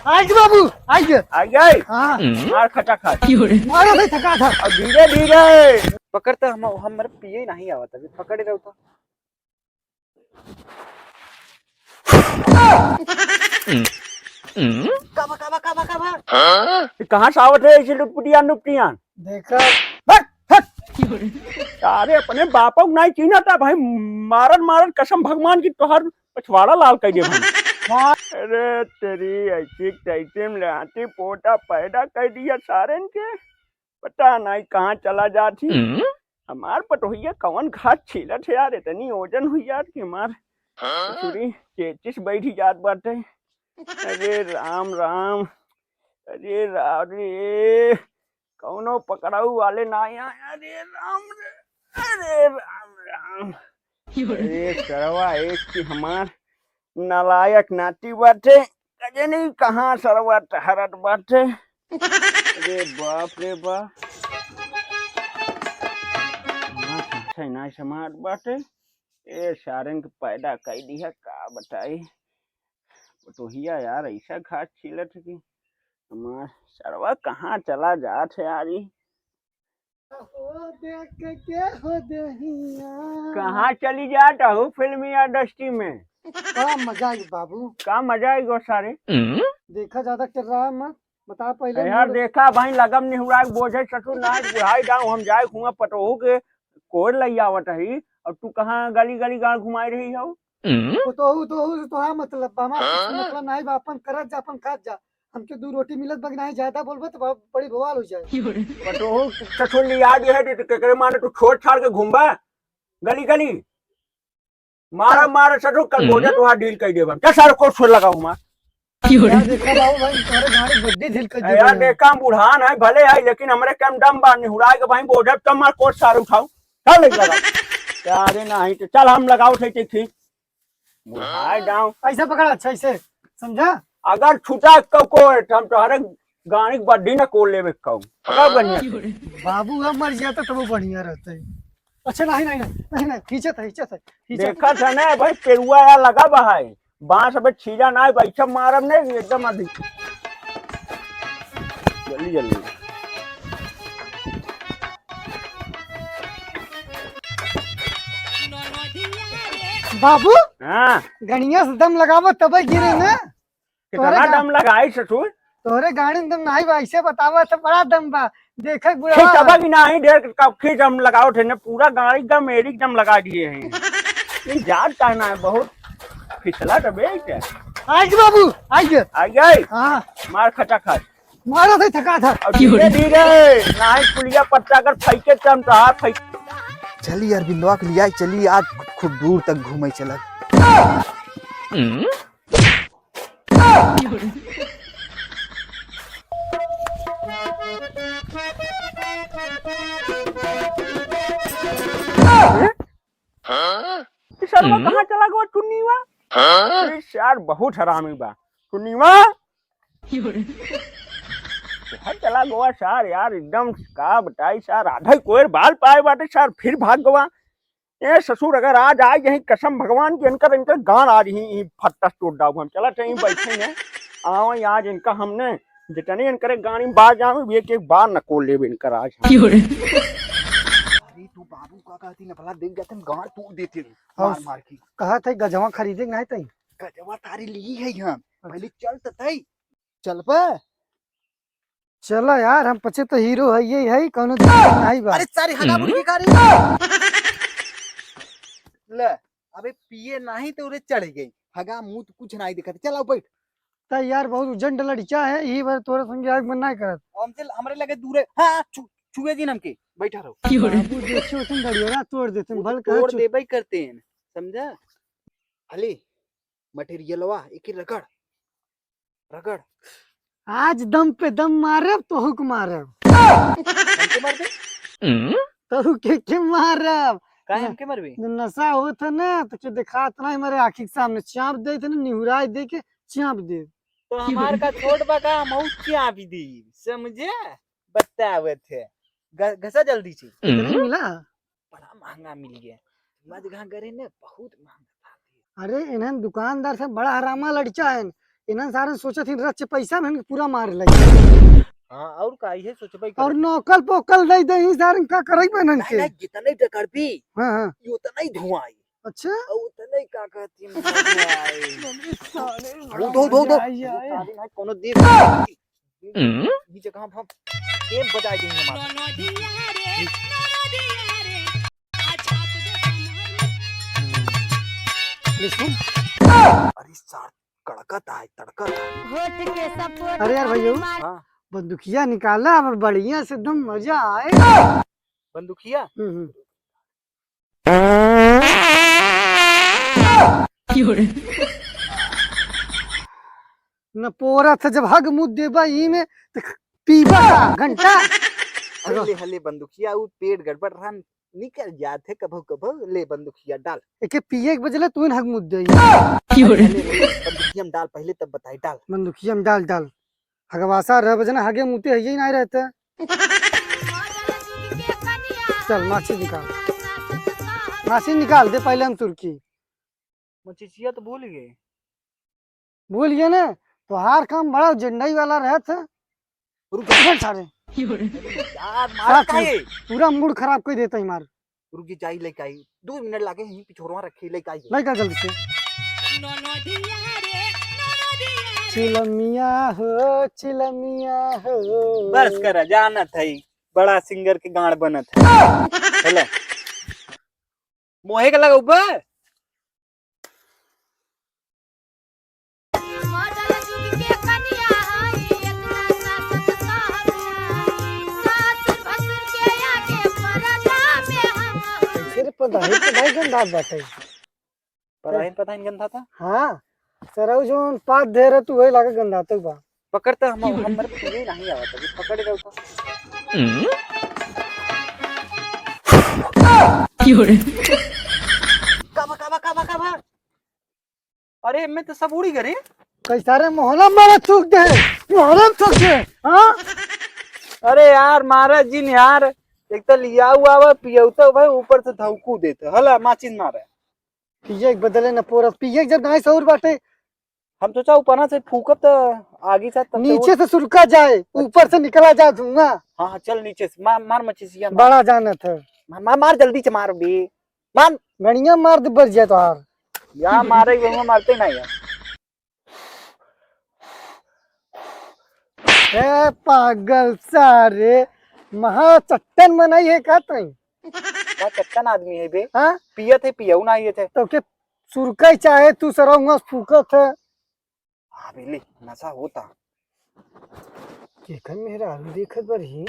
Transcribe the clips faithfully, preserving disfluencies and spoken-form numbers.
आइगे बाबू, आइगे। आइगे? हाँ। मार खटाखट। मारो भाई, थका था। और धीरे धीरे। पकड़ तो हम, हमरे पिए नहीं आवत, अभी पकड़े रहो तो। काबा, काबा, काबा, काबा? हाँ? ये कहाँ से आवत है ऐसे लुटपुटियान, लुटपुटियान? देखा। हट, हट। अरे अपने बापा को नहीं चीन्हा था भाई, मारन मारन कसम भगवान की तोहर पछवाड़ा लाल कर दे भाई। अरे तेरी ऐसी तैसी में लाठी पोटा पैदा कर दिया सारन के। पता नहीं कहाँ चला जात ही। हमार पटोहिया कौन घास छीलत है यार, इतनी ओजन हुई यार कि हमार ससुरी चेचिस बैठी जात बाटे। अरे राम राम, अरे राम रे, कौनो पकड़ाऊ वाले ना आया। अरे राम रे, अरे राम राम। अरे सरवा एक की हमार नालायक नाती बाटे, कजनी कहाँ सरवा टहरत बाटे। अरे बाप रे बाप। हाँ, अच्छा ना समाज बाटे। ए सारन के पैदा कई दिया, का बताई। पटोहिया यार ऐसा घास छीलत है कि हमार सरवा कहाँ चला जात है यार ई। हो देख के हो दहिया। कहाँ चली जात हो फिल्मी इंडस्ट्री में? बड़ा मजा आई बाबू। का मजा आई गो सारे? देखा ज्यादा टेर्रा मत, बता पहले यार। देखा भाई, लगम निहुरा के बोझे ससुर ना बुढ़ाई जाऊं, हम जाए हुआ पटोहू के कोर लई आवत ही और तू कहाँ गली गली गाड़ घुमाई रही हो? पटोहू तोहू से तोहार मतलब बा, हमार कुछ मतलब नहीं बा, अपन करत जा, अपन खात जा। हमके दू रोटी मिलत बा कि नाही, ज्यादा बोलबे तो ब-, बड़ी बवाल हो जाए। पटोहू ससुर लिया दिए है तो केकरे माने तू छोड़ छाड़ के घूमबा गली गली? मारा मारा ससुर कल बोझा तोहार ढील कर देबा। क्या सारे कोट छोड़ लगाऊ मार? यार देखा बाबू भाई, तोहरे गाड़ी बड्डी ढील कर ए देबा यार यार। देखा हम बुढ़ान है भले है लेकिन हमरे कम दम बा निहुराए के भाई बोझा तब मार कोट सारे उठाऊ। चल ले लगा। अरे नहीं तो चल हम लगाओ थे ठीक। बुढ़ाए जाओ। ऐसे पकड़ा, अच्छा, ऐसे, समझा? अगर छुटा कौ कोट, हम तोहरे गाड़ी के बड्डी न कोल लेबे कौ। पकड़ बढ़िया से। बाबू, हम मर जाता तब बढ़िया रहता है। अच्छा, नहीं, नहीं, नहीं, नहीं, नहीं, खींचत है, खींचत है, खींचत है। देखत है ना भाई, पेरुआ यार लगा बा है। बांस अबे छीला ना है भाई, सब मारब ने एकदम अधिक। जल्दी, जल्दी। बाबू, हाँ। गणिया से दम लगावो तबे गिरे ना। कितना तोहरे गा-, दम लगाई ससुर? तोहरे गाड़ी में दम नाही बा, ऐसे बतावा तो बड़ा दम बा। देखे बुढ़वा। खींचबा कि नाही, ढेर कब खींच हम लगाओ थे ने, पूरा गाड़ी का मेरी दम लगा दिए हैं। ये जात का ना है, बहुत फिसला तो बे क्या? आइगे बाबू, आइगे। आइगे? हाँ। मार खटाखट। मारो थे थका था। और धीरे धीरे, नाही पुलिया पत्ता अगर फेंके तो हम तो हाथ फेंक। चली यार बिंदवा के लिया, चली आज खूब दूर तक घूमे चलत। हाँ? ई सरवा कहाँ चला गवा टुन्नीवा? हाँ? ई सार बहुत हरामी बा। टुन्नीवा? कहाँ चला गवा सार यार, एकदम का बताई सार, आधा ही कोयर बाल पाए बाटे सार, फिर भाग गवा। ए ससुर, अगर आज आए यही कसम भगवान की, इनकर, इनकर गान आज ही, ही फट्टा से तोड़ डाउब हम। चला, चहीं बैठे हैं। आवा, आज इनका हमने जितने इनकरे गाड़ी में बाज आवे, एक, एक बार न को लेबे इनकर आज हम। अरे, तू बाबू का कहती न भला, देख जाते हम गाड़ तोड़ देते हैं, और मार, मार के। कहा थे गजवा खरीदे के नहीं तई? गजवा तारी ली है हम। अच्छा। पहले चल तो तई। चल पे। चला यार, हम पचे तो हीरो है, यही है, कौनो दिक्कत नहीं बा। अरे सारे हगा मुर्गी का रे। ले, अबे पिए नहीं तो उरे चढ़ गई। हगा मुंह तो कुछ नहीं दिखत। चल आओ बैठ। ता यार बहुत उजंड लड़का है, यही बार तोरे संगे आग मन नहीं करत। हमसे, हमरे लगे दूर है। हाँ, छु-, छुए जी नमके। बैठा रहो। बाबू देखियो तुम गड़ियोरा तोड़ देते हैं, वो भल तो कहे तोड़ छु- देबे ही करते हैं, समझा? हले, मटेरियलवा, एक ही रगड़। रगड़। आज दम पे दम मारब, तोहू के मारब। हमके मार दे? तोहू के, के मारब? काहे न-, हमके मारबे? न-, नशा होत है ना, तो के देखात ना हमारे आँखी के सामने चाप दे थे ना, निहुराई दे के चाप दे। तो हमार का छोट बा का, हम ऊ चाप दे, समझे? बतावत है। घ-, घसा जल्दी से। कितने मिला? बड़ा महंगा मिल गया। मजगा गरे ने बहुत महंगा था। अरे, इन्हन दुकानदार से बड़ा हरामा लड़का है। इन्हन सारे सोचत ही रच पैसा में पूरा मार लई। हाँ, और का, इहे सोचबे और कर। नौकल पोकल दे दे ही सारे, का करई बे इन्हन नहीं, के? नहीं, जितने डकरबी, हाँ, हाँ। उतने ही धुआं आई। अच्छा? और उतने ही का कहती है, मजा आई। साले उठो, उठो, उठो। मजा आई, आई। साले ना कोनो देख। हम्म? ई जगह हम गेम बजाए देंगे हमारा। ले सुन। अरे सार, कड़कत आए, तड़कत आए। अरे यार भाइयों, हाँ। बंदुकिया निकाला और बढ़िया से एकदम मजा आए। बंदुकिया? हम्म, हम्म। न पोरा था जब हग मुद देबा ई में, त पीबा का घंटा। अरे ले हले बंदुकिया, उ पेट गड़बड़ रहा, निकल जात है कभो कभो। ले बंदुकिया डाल। एके पिए के बजले तू हग मुद दे। अरे ले, ले, बंदुकिया में डाल पहले, तब बताई, डाल। बंदुकिया में डाल, डाल। हगवासा रह बजना, हगे मुते हइये ही नाहीं रहते। चल, माचिस निकाल। माचिस निकाल दे पहले हम सुरकी। मचिसिया तो भूल गए। भूल गए ना? तोहार काम बड़ा जेंडई वाला रहत है। रुक जा। बैठ सारे। यार, मार साथ काहे? में पूरा मूड खराब कर देता ही मार। रुक जी, जाई लेके आई। दो मिनट लागे, यहीं पिछोरवा रखी, लेके आई। लेके आ जल्दी से। चिलमिया हो, चिलमिया हो। बस कर, जानत है, बड़ा सिंगर के गाड़ बनत है। हेलो। मोहे के लगा ऊपर। मॉडल जुग के कनिया हई, इतना सासत कहत हई, सासुर भसुर के आगे पर्दा में हम हई। सिर्फ पता है, पता है गंदा बात है। पता है, पता है गंदा था? हाँ, सरऊ जोन पात दे रहे तू वही लागे गंदा तो बा। पकड़ तो हम, हमर तो ये नहीं आवत, अभी पकड़ रहे तो। क्यों रे? काबा, काबा, काबा, काबा। अरे, मैं तो सब उड़ी गए रे। कैसा रे मोहना मारा थूक दे, मोहना थूक दे, हाँ? अरे यार, मारा जिन यार, एक तो लिया हुआ बा, पियौता भाई, ऊपर से धौकू देते, हला माचिन मारा। पिए के बदले न पोरस, पिए के जब नाई सहूर बाटे। हम सोचा ऊपर से फूकब तो आगी साथ तब तो नीचे वो से सुरका जाए, अच्छा। ऊपर से निकला जाए धुआं। हाँ, हाँ, चल नीचे से, मार, मार मचिसिया, मार। बड़ा जानत है। मार, मार, मार, जल्दी से मार बे, मार। गणिया मार दे, बर जाए तोहार। या मारे, गणिया मारते ना यार। ए पागल सारे, महा चट्टन मनई है का तई? का चट्टन आदमी है बे? हाँ? पियत है, पियऊ ना आइए थे। तो के सुरकई चाहे तू सरौंगा फूकत है। हाँ बे, ले, नशा होता। केकर मेहरारू देखत बरही?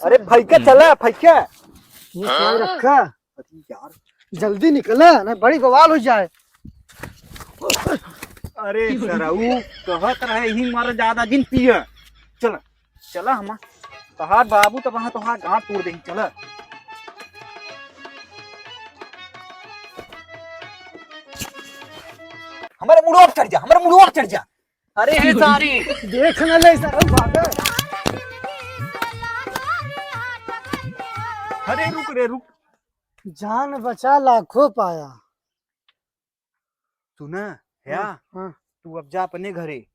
अरे फैके चला, फैके। ये क्या रखा? अरे यार। जल्दी निकला, ना बड़ी बवाल हो जाए। अरे सरऊ, कहत रहे ही मारा ज्यादा दिन पिया। चला, चला हमा, तोहार बाबू तो वहाँ तोहार गांड तोड़ देही, चला। हमारे मुड़वा पे चढ़ जा, हमारे मुड़वा पे चढ़ जा। अरे हे सारी। देख न ले सरऊ भागा। अरे रुक रे, रुक। जान बचा लाखों पाया। सुना, ह्या, हाँ, हाँ। तू अब जा अपने घरे,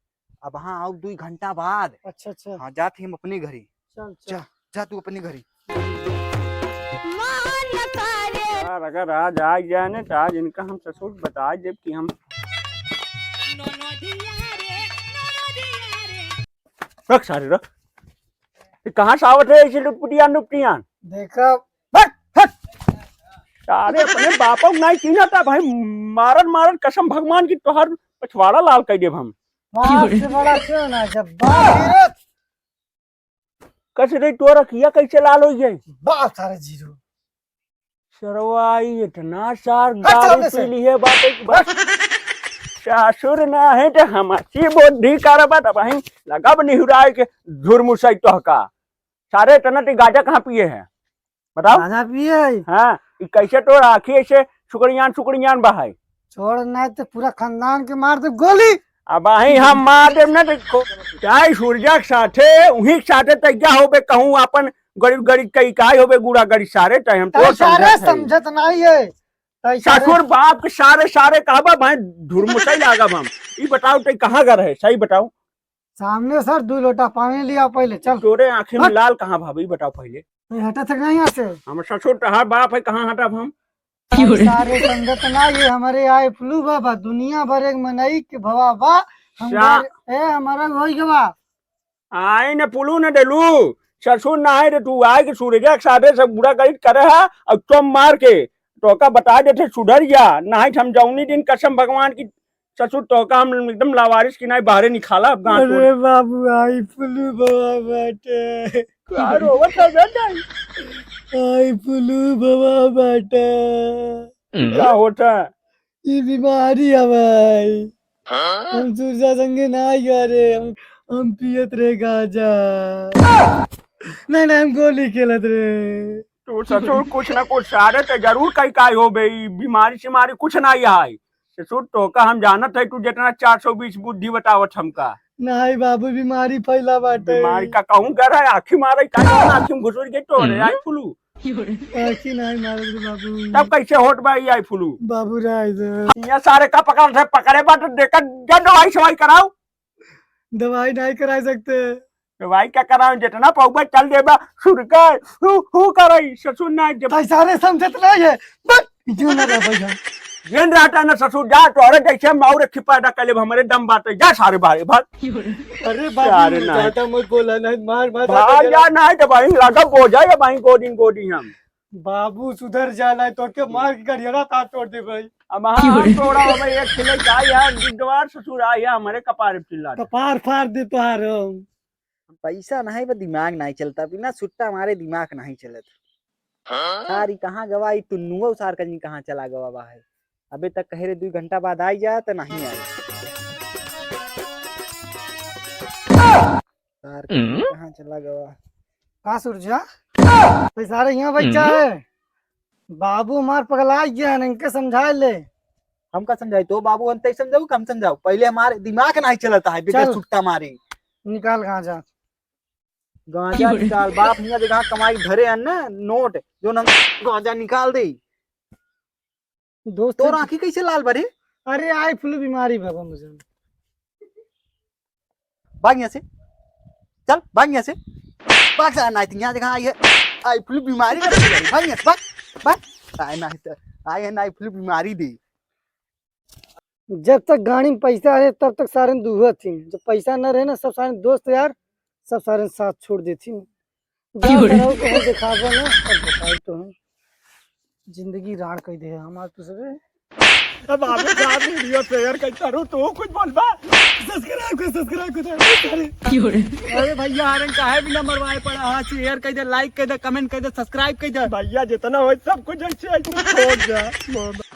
अब हाँ आओ दुई घंटा बाद। अच्छा, अच्छा। हाँ, जात ही हम अपने घरे। चल, चल। जा, जा तू अपने घरे। यार, अगर आज आ जाए ना, तो आज इनका हम ससुर बता देब कि हम रख सारे, रख। ये कहाँ से आवत रहे ऐसे लुटपुटियान, लुटपुटियान? देखा, हट, हट। सारे अपने बापा को नहीं चिन्हता भाई, मारन, मारन, कसम भगवान की तोहार पछवाड़ा लाल कर देब हम। बाप से बड़ा क्यों ना, जब बाप गिरत। कस रे, तोर अखिया कैसे लाल हो गई? बाप सारे जीरो। सरवा, ई इतना सार हट दारू सामने से। पी ली है बाटे कि बस। हट। ससुर ना है तो हम अच्छी बुद्धि करबा, तब हम लगब निहुराए के झुरमुसई तोहका। सारे इतना ती गांजा कहाँ पिए हैं? बताओ। गांजा पिए है? हाँ, ई कैसे तोर आँखी ऐसे सुकड़ियान सुकड़ियान बहाई? छोड़, नहीं तो पूरा खानदान के मार दे गोली। अब आही हम मार देब ना तो को-, चाहे सूरजा के साथे, उही के साथे तैया होबे कहूँ अपन गरीब गरीब कई काई होबे गुड़ा गरीब सारे, चाहे हम तो तो सारे समझत है। समझत नहीं है। तई सारे ससुर बाप के सारे, सारे कहबा भाई, ढुरमुसई लागब हम। ई बताओ, तई कहाँ घर है, सही बताओ। सामने सर, दू लोटा पानी लिया पहिले, चल। तोरे आँखी में हट। लाल कहाँ भाभी, ई बताओ पहिले। तई हटा थक नहीं यहाँ से। हम ससुर तहार बाप है, कहाँ हटब हम? अरे सारे समझत ना, ये हमरे आई फुलू बाबा, दुनिया भर एक मनई के भवा बा। हम सा- घर, ए, हमारा होई गवा। आए न पुलू न देलू, ससुर ना आए रे, तू आए के सूरजा के साथे सब बुरा करी करे हा, और चम मार के तोका बता देते सुधर जा, नहीं हम जौनी दिन कसम भगवान की ससुर तोका हम एकदम लावारिस की नहीं बाहरे निकाला अब गांठ अरे तोड़। बाबू, आई फुलू बाबा बाटे। का रोवत है बे नहीं? आई फुलू बाबा बाटे। का होता? ई बीमारी है भाई। हाँ? हम सूरजा संगे ना गया रे, हम, हम पियत रहे गांजा। नहीं, नहीं, हम गोली खेलत रहे। तू ससुर कुछ ना कुछ सारे ते जरूर कई काय हो बे, ई बीमारी सिमारी कुछ ना आई है। ससुर तोका हम जानत है, तू जितना चार सौ बीस बुद्धि बतावत हमका। नहीं बाबू, बीमारी फैला बाटे। बीमारी का कहूँ गर है, आँखी मारे का, आँखी में घुसुर के तोरे हम्म। आई फुलू। आँखी नहीं मारत रे बाबू। तब कैसे होत बा ई आई फुलू? बाबू राय दे। यहाँ सारे का पकड़ थे, पकड़े बा तो देखा जा दवाई सवाई कराओ। दवाई नहीं करा सकते। दवाई का कराओ, जितना पौबा चल देबा, सुरकर, हु, हु करई, ससुर ना जब तई सारे समझत नहीं है। बस, जो ना रह भाई हम। जेन रहता ना ससुर, जा तोरे जैसे माऊ रखी पैदा कर ले, हमरे दम बात है, जा सारे बाहर, भाग। अरे बाबू, सारे ना। ज्यादा मत बोला, नहीं मार, मार, भाग ज्यादा जा, नहीं तो भाई लगा बोझा या भाई गोदी गोदी हम। बाबू सुधर जा, नहीं तो के मार के गड़ियारा तार तोड़ दे भाई। अब हाँ, हम तोड़ा हो भाई, एक खिले जाए यार, दुआर ससुर आए यार, हमारे कपार पे चिल्ला दे। कपार फाड़ दे तोहार हम। पैसा नहीं बा, दिमाग नहीं चलता, बिना सुट्टा मारे दिमाग नहीं चलत। हाँ? सारी कहाँ गवा, ई टुन्नुआ सार का जी कहाँ चला गवा बा है। अबे तक कहे रे, दू घंटा बाद आई जा, तो नहीं आई। सार का जी हम्म? कहाँ चला गवा? का सुरजा? तो सारे यहाँ बैठा हम्म? है। बाबू हमार पगला गया है, इनके समझा ले। हमका समझाई तो बाबू, हम तई समझाऊ, कम समझाऊ। पहले हमारे दिमाग नहीं चलता है, बेटा चल। सुट्टा मारे। निकाल गांजा। गांजा निकाल, बाप हियां देखा कमाई धरे हैं ना, नोट, जो ना गांजा निकाल दे। दोस्त तोर आँखी कैसे लाल बा रे? अरे, आई फ्लू बीमारी बाबा मुझे। भाग यहाँ से, चल, भाग यहाँ से, भाग जा, नहीं तो यहाँ देखा आई है, आई फ्लू बीमारी ना, भाग यहाँ से, भाग, भाग, आए ना, आए है ना, आई फ्लू बीमारी दे। जब तक गाड़ी में पैसा है, तब तक सारे दूहत ही। जब पैसा न रहे ना, सब सारे दोस्त यार, सब सारे साथ छोड़ देती। जा क्यों रे? सरऊ को हम दिखाबो ना, अब बताओ तो हम। जिंदगी राड़ कई दे हमार तो सबे। अब आप जा वीडियो शेयर कर करो तो कुछ बोलबा। सब्सक्राइब कर, सब्सक्राइब कर, सब्सक्राइब कर। क्यों रे? अरे भैया, आरन काहे बिना मरवाए पड़ा? हाँ, शेयर कर दे, लाइक कर दे, कमेंट कर दे, सब्सक्राइब कर दे। भैया, जितना हो सब कुछ ऐसे, ऐसे छोड़ दे।